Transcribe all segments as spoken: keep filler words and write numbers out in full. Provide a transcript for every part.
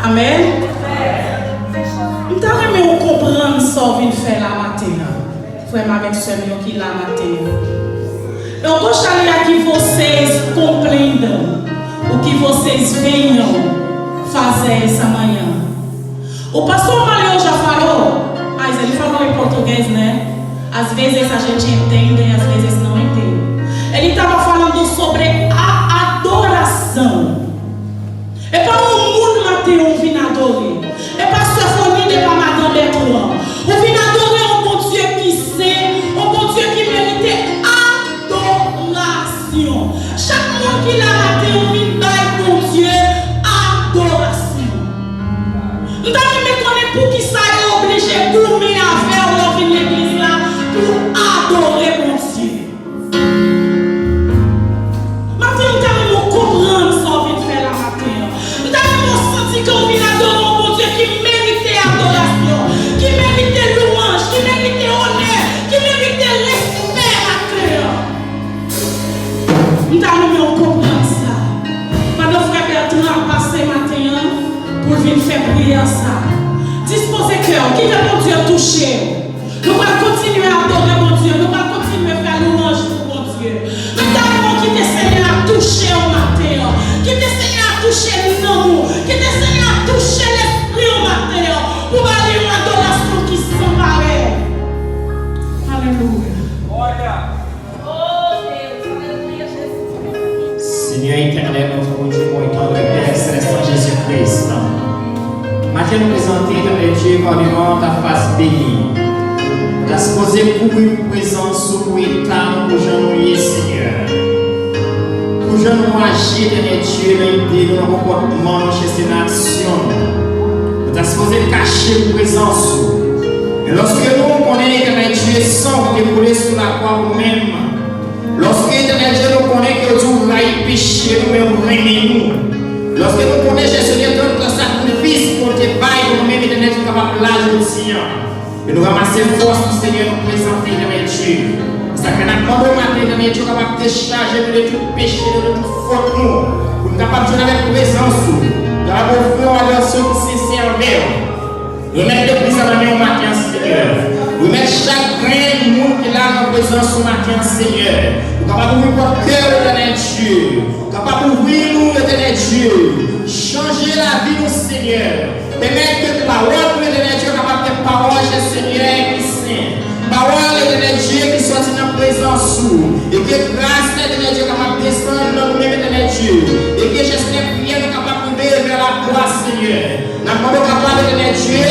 Amèn. M ta renmen w konprann sa w vin fè la maten an, frè m avèk sè m yo ki la maten an. E w gon chali a que vocês compreendam o que vocês venham fazer essa manhã. O pastor Mario já falou, mas ele falou em português, né? Às vezes a gente entende, às vezes não entende. Ele estava falando sobre a adoração. E pa yon moun maten ou vin adore. E pa sè Fonide, e pa madan Bètran. Ou vin adore yon Bondye ki sen, yon Bondye ki merite adorasyon. Chak moun ki la maten ou vin bay Bondye adorasyon. M ta renmen konnen poukisa yo oblije goumen avè w lè w vin legliz la pou adore Bondye. Maten an, m ta renmen w konprann sa w vin fè la maten an. M ta renmen w santi ke w vin adore yon Bondye ki merite adorasyon, ki merite louwanj, ki merite onè, ki merite respè maten an. M ta renmen w konprann sa. Pandan frè Bertrand ap pase maten an pou l vin fè priyè sa, dispoze kè w, kite Bondye touche w. Nou pral kontinye adore Bondye, nou pral kontinye fè louwanj pou Bondye. Men ta renmen w kite Senyè a touche w maten an. Kite Senyè a touche nanm ou. Kite Senyè a touche lespri w maten an. Pou ba li yon adorasyon ki san parèy. Alelouya. Senyè etènèl, notre bon Dieu, bon et tendre Père céleste en Jésus-Christ. Maten nou prezante, Etènèl Dye, pa devan ta fas beni. Nou ta sipoze kouvri prezans ou pou eta nou, pou jan nou ye, Senyè. Pou jan nou aji, Etènèl Dye, nan ide nou, nan konpòtman nou, chèche nan aksyon nou. Nou ta sipoze kache prezans ou. Men lòske nou konnen, Etènèl Dye, san ou te koule sou lakwa pou nou menm, lòske, Etènèl Dye, nou konnen ke ou di ou rayi peche nou, men ou renmen nou. Lòske nou konnen, chè Senyè, tout sakrifis ke ou te bay pou nou menm, Etènèl Dye, kapab la jodi an. E nou ranmase fòs nou, Senyè, nou prezante, Etènèl Dye. Se sa k fè n ap mande w maten, Etènèl Dye, ou kapab dechaje nou de tout peche nou, de tout fòt nou. Pou nou kapab jwenn avèk prezans ou. Kapab ofri yon adorasyon ki sensè anvè w. Remèt legliz la nan men w maten an, Senyè. Remèt chak grenn moun ki la nan prezans ou maten an, Senyè. Ou kapab ouvri pòt kè yo, Etènèl Dye. Ou kapab ouvri nou, Etènèl Dye. Chanje lavi nou, Senyè. Pèmèt ke pawòl nou, Etènèl Dye, kapab gen pawòl, chè Senyè, ki sen. Pawòl, Etènèl Dye, ki sòti nan prezans ou. E ke gras la, Etènèl Dye, kapab desann nan nou menm, Etènèl Dye. E ke, chè Senyè, priyè nou kapab rive vè laglwa, Senyè. N ap mande w kapab, Etènèl Dye,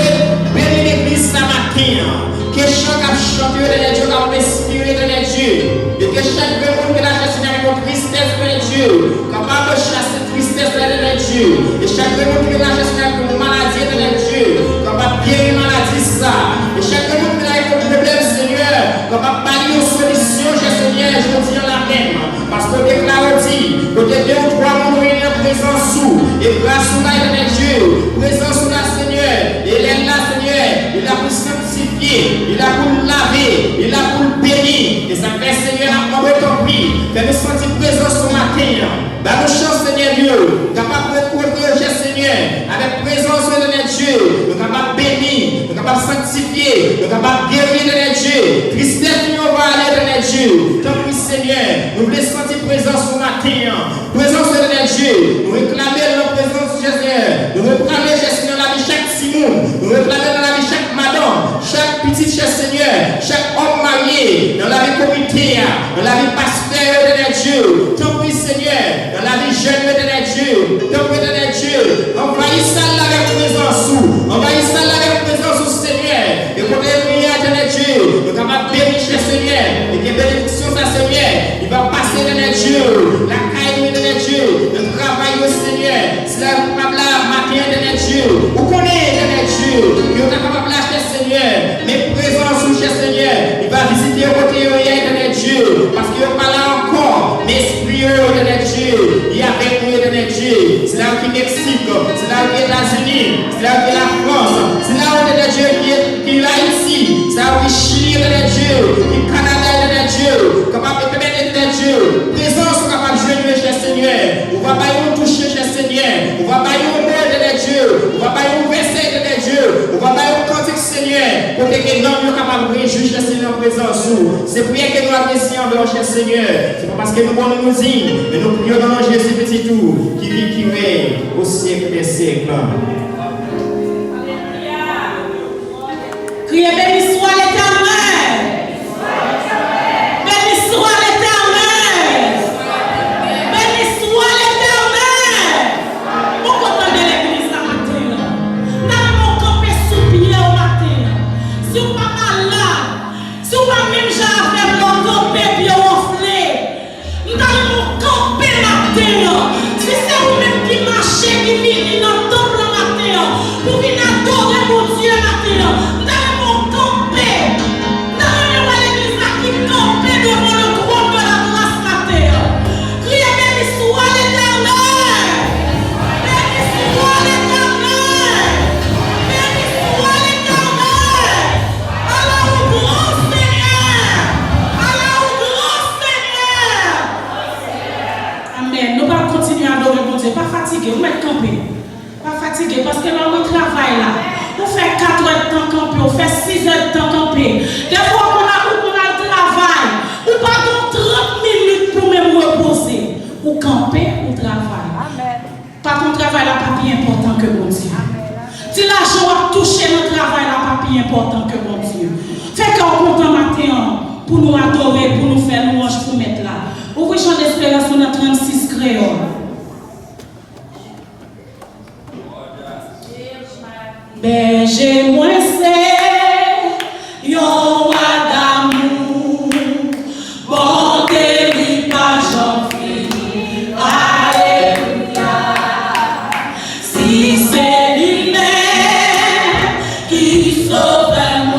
beni legliz sa maten an. Ke chan k ap chante yo, Etènèl Dye, kapab enspire, Etènèl Dye. E ke chak grenn moun ki la, chè Senyè, avèk yon tristès, Etènèl Dye, kapab chase tristès la, Etènèl Dye. E chak grenn moun ki la, chè Senyè, avèk yon maladi, Etènèl Dye, kapab geri maladi sa. E chak grenn moun ki la, avèk yon pwoblèm, Senyè, kapab ba li yon solisyon, chè Senyè, jodi an la menm. Paske w deklare w di, kote de ou twa moun reyini nan prezans ou, e gras ou la, Etènèl Dye, prezans ou la, Senyè, e lè l la, Senyè, li la pou sanktifye, li la pou l lave, li la pou l beni. E sa k fè, Senyè, n ap mande w, tanpri, fè nou santi prezans ou maten an. Ba nou chans, Senyè Dye, kapab rankontre w, chè Senyè, avèk prezans ou, Etènèl Dye, nou kapab beni, nou kapab sanktifye, nou kapab geri, Etènèl Dye. Tristès nou yo va ale, Etènèl Dye. Tanpri, Senyè, nou vle santi prezans ou maten an. Prezans ou, Etènèl Dye. Nou reklame l nan prezans ou, chè Senyè. Nou reklame l, chè Senyè, nan lavi chak timoun. Nou reklame l nan lavi chak madanm, chak pitit, chè Senyè, chak òm marye, nan lavi komite a, nan lavi pastè yo, Etènèl Dye. Tanpri, Senyè, nan lavi jèn yo, Etènèl Dye. Tanpri, Etènèl Dye, anvayi sal la avèk prezans ou. Anvayi sal la avèk prezans ou, Senyè. E kote yo ye a, Etènèl Dye, yo kapab beni, chè Senyè. E ke benediksyon sa, Senyè, li va pase, Etènèl Dye, lakay nou, Etènèl Dye, nan travay yo, Senyè. Sila yo kapab la maten an, Etènèl Dye, ou konnen, Etènèl Dye, ke yo ta kapab la, chè Senyè, men prezans ou, chè Senyè, li va vizite yo kote yo ye, Etènèl Dye, paske yo pa la ankò, men espri yo, Etènèl Dye, li avèk nou, Etènèl Dye. Sila yo ki Meksik, sila yo ki Etazini, sila yo ki Lafrans, sila yo, Etènèl Dye, ki, ki Ayiti, sila yo ki Chili, Etènèl Dye, ki Kanada, Etènèl Dye, kapab pèmèt, Etènèl Dye, prezans ou kapab jwenn yo, chè Senyè. Ou va ba yo yon touche, chè Senyè. Ou va ba yo yon mo, Etènèl Dye. Ou va nan prezans ou. Se priyè ke nou adrese anvè w, chè Senyè. Se pa paske nou bon nou nou diy, men nou priye w nan non Jezi, Pitit ou, ki viv, ki rèy o syèk dè syèk. Kriye, beni swa Letènèl! Beni swa Letènèl! Beni swa Letènèl! Mwen kontan de legliz la maten an. M ta renmen w kanpe sou pye w maten an. Si w pa malad, si w pa menm jan avè m, lè w kanpe, pye w anfle. M ta renmen w kanpe maten an. Si se ou menm ki mache, ki vini nan tanp lan maten an, pou vin adore Bondye maten an, m ta renmen w kanpe. M ta renmen wè legliz la ki kanpe devan le trône de la grâce maten an. Kriye, beni swa Letènèl! Beni swa Letènèl! Beni swa Letènèl! Ala ou gran, Senyè! Ala ou gran, Senyè! Amèn. Nou pral kontinye adore Bondye. Pa fatige, ou mèt kanpe. Pa fatige, paske lè w nan travay la, ou fè kat èdtan kanpe, ou fè sis èdtan kanpe. Defwa, ou konn al, ou konn al travay, ou pa gen trant minit pou menm repoze. Ou kanpe, ou travay. Patwon travay la pa pi enpòtan ke Bondye. Ti lajan w ap touche nan travay la pa pi enpòtan ke Bondye. Fè kè w kontan maten an pou nou adore, pou nou fè lwanj pou Mèt la. Ouvri chan desperans nou nan trannsis kreyòl. Bèje mwen se yon wa damou, bonte li pa janm fini. Alelouya. Si se li menm ki sovè mwen,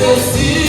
Mèsi.